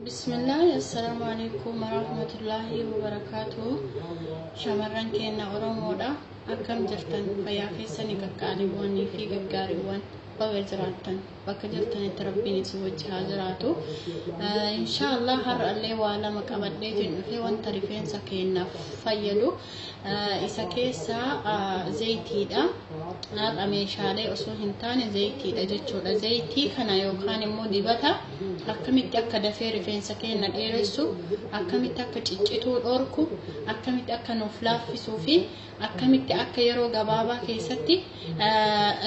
Bismillah, assalaamu alaikum warahmatullahi wabarakaatuh. Shamarran keenya Oromoodha. Akkam jirtan? Fayyaa keessanii qaqqaaliiwwanii fi gaggaariiwwan baga jiraattan. Bakka jirtanitti Rabbiin isin wajji haa jiraatu. Inshaallah har'allee waa lama qabadheetiin dhufe wanta rifeensa keenyaaf fayyadu. Isa keessaa zayitiidha. Har'a meeshaalee osoo hin taane zayitiidha jechuudha. Zayitii kana yookaan immoo dibata akkamitti akka dafee rifeensa keenya dheeressu, akkamitti akka ciccituu dhorku, akkamitti akka nuuf laaffisuu fi akkamitti akka yeroo gabaabaa keessatti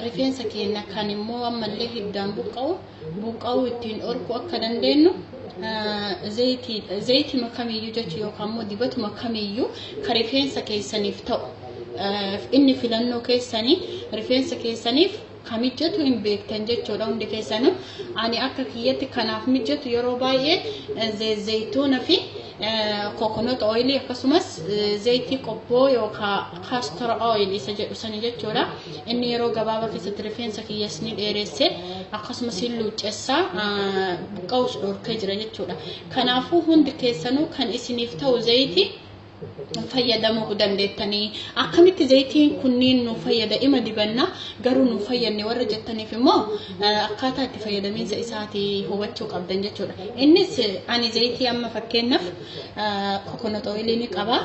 rifeensa keenya kan immoo ammallee hiddaan buqqa'u buqqa'uu ittiin dhorku akka dandeenyu zayitima kamiyyuu jechuu yookaan immoo dibatuma kamiyyuu ka rifeensa keessaniif ta'u inni filannoo keessanii rifeensa keessaniif ka mijatu hin beektan jechuudha hundi keessanuu. Ani akka kiyyatti kanaaf mijatu yeroo baay'ee zayituuna fi coconut oil akkasumas zayitii qobboo yookaan castor oil isa jedhu sani jechuudha. Inni yeroo gabaabaa keessatti rifeensa kiyyas ni dheeresse, akkasumas hin luuccessaa, buqqa'us dhorkee jira jechuudha. Kanaafuu hundi keessanuu kan isiniif ta'u zayitii fayyadamuu dandeettanii. Akkamitti zayitiin kunniin nu fayyada, ima dibanna garuu nu fayyadne warra jettaniif immoo akkaataa itti fayyadamiinsa isaatii hubachuu qabdan jechuudha. Innis ani zayitii amma fakkeenyaaf coconut oil ni qaba.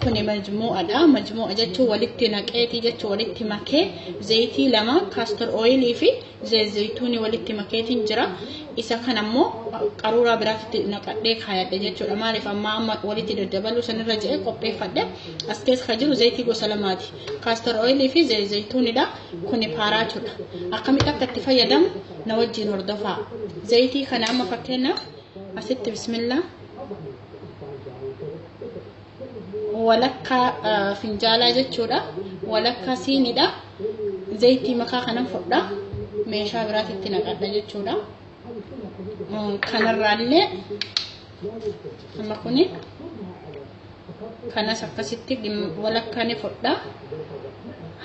Kuni majmuu'adha. Majmuu'a jechuun walitti naqeetii jechuun walitti makee zayitii lama, castor oil fi zayituunii walitti makeetiin jira. Isa kana immoo qaruuraa biraatti naqadhee kaayadhe jechuudha. Maaliif amma amma walitti daddabaluu sanirra jedhee qopheeffadhe. As keessa kan jiru zayitii gosa lamaati. Castor oil fi zayituunidha. Kuni paaraachuudha. Akkamitti akka itti fayyadamu na wajjin hordofaa. Zayitii kana amma fakkeenyaaf asitti, bismillah, walakkaa finjaalaa jechuudha. Walakkaa siiniidha. Zayitii makaa kanan fudha. Meeshaa biraatitti naqadha jechuudha. Kanarraallee amma kuni kanas akkasitti walakkaa ni fudha.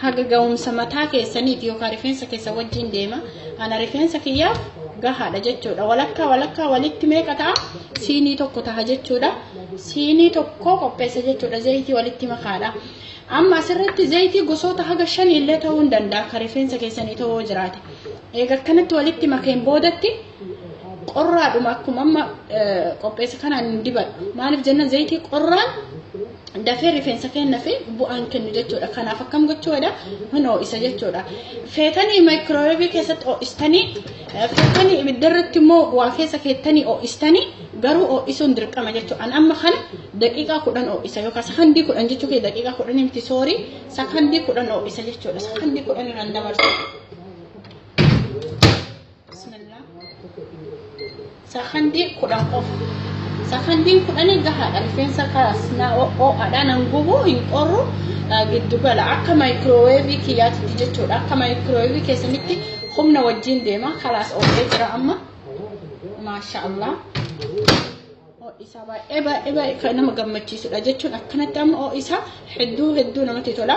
Haga ga'umsa mataa keessaniiti yookaan rifeensa keessa wajjin deema. Ana rifeensa kiyyaaf gahaadha jechuudha. Walakkaa walakkaa walitti meeqa ta'a? Siinii tokko ta'a jechuudha. Siinii tokko qopheessa jechuudha. Zayitii walitti makaadha. Amma asirratti zayitii gosoota haga shanii illee ta'uu hin danda'a akka rifeensa keessanii ta'uu jiraate. Egaa akkanatti walitti makeen boodatti qorraadhuma akkuma amma qopheessa kanaan hin dibadhu. Maaliif jennaan zayitii qorraan dafee rifeensa kenna fi bu'aan kennu jechuudha. Kanaaf akkam gochuudha? Hin ho'isa jechuudha. Feetanii microwave keessatti ho'istanii, feetanii ibidda irratti immoo waa keessa keettanii ho'istanii, garuu ho'isuun dirqama jechuudha. An amma kana daqiiqaa 10 ho'isa yookaan sakandii 10 jechuu kee, daqiiqaa 10 miti, sorry, sakandii 10 ho'isa jechuudha. Sakandii 10 irraan dabarsu. Bismillah. Sakandii 10 qofa. Sakandiin 10 gahaadha. Rifeensa kaasnaa ho'aadha. Nan gubu, hin qorru, giddu gala. Akka microwave kiyyaatitti jechuudha. Akka microwave keessanitti humna wajjin deema. Kalaas, ho'ee jira amma. Maasha Allah. Ho'isaa baay'ee baay'ee baay'ee kan nama gammachiisudha jechuun akkanatti amma ho'isaa hedduu hedduu namatti tola.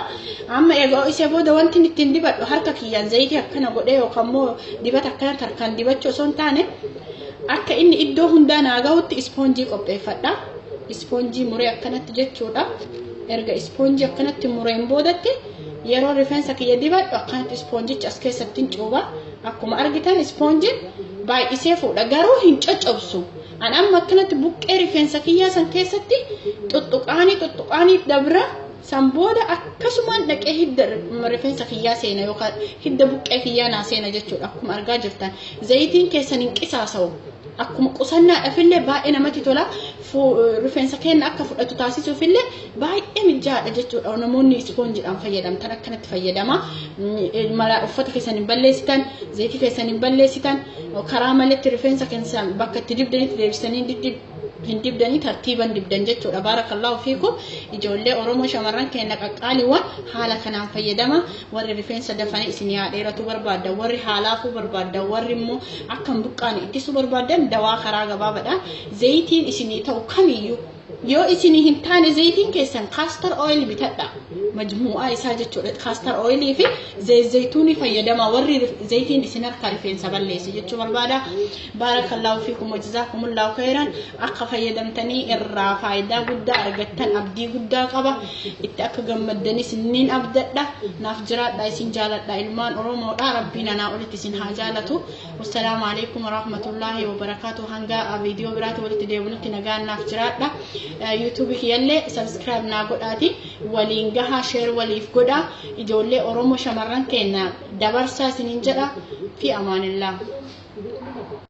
Amma egaa ho'isee booda wanti ittiin dibadhu harka kiyyaan zayitii akkana godhee yookaan immoo dibata akkana harkaan dibachuu osoo hin taane, akka inni iddoo hundaa naa gahutti ispoonjii qopheeffadha. Ispoonjii muree akkanatti jechuudha. Erga ispoonjii akkanatti mureen boodatti yeroo rifeensa kiyya dibadhu akkanatti ispoonjicha as keessatti hin cuuba. Akkuma argitan ispoonjiin baay'isee fuudha, garuu hin coccobsu. An amma akkanatti buqqee rifeensa kiyyaa san keessatti xuxuqaanii xuxuqaanii dabra. San booda akkasumaan dhaqee hidda rifeensa kiyyaa seena yookaan hidda buqqee kiyyaa naa seena jechuudha. Akkuma argaa jirtan zayitiin keessan hin qisaasa'u. Akkuma qusannaadhaafillee baay'ee namatti tola. Rifeensa keenya akka fudhatu taasisuufillee baay'ee mijaa'aadha jechuudha. Namoonni ispoonjiidhaan fayyadamtan akkanatti fayyadama. Uffata keessan hin balleessitan, zayitii keessan hin balleessitan, karaa maletti rifeensa keessan bakka itti dibdanitti deebisanii hin dibdanii, tartiiban dibdan jechuudha. Baarakallaahu fiikum. Ijoollee Oromoo, shamarran keenya qaqqaaliiwwan, haala kanaan fayyadama. Warri rifeensa dafanii isin yaa dheeratu barbaaddan, warri haalaafuu barbaaddan, warri immoo akka hin buqqaane ittisuu barbaaddan, dawaa karaa gabaabaadhaan zayitiin isinii ta'u kamiyyuu Yoo isin hin taane zayitiin keessan, castor oil bitadha. Majmu'aa isaa jechuudha. Castor oilii fi zayituunii fayyadama warri zayitiin isin harka rifeensa balleesse jechuu barbaada. Baarakallaahu fiikum wajazaakumullahu khayran. Akka fayyadamtanii irraa faayidaa guddaa argattan abdii guddaa qaba. Itti akka gammaddanis niin abdadha. Naaf jiraadha, isin jaaladha, ilmaan Oromoodha. Rabbiin anaa olitti isin haa jaalatu. Wassalaamu alaikum warahmatullaahi wabarakaatu. Hanga viidiyoo biraatti walitti deebinutti nagaan naaf jiraadha. Yuutuubii kiyyallee subscribe naa godhaati waliin gahaa, share waliif godhaa, ijoollee Oromoo shamarran keenya dabarsaa isiniin jedha. Fi amaanillaa.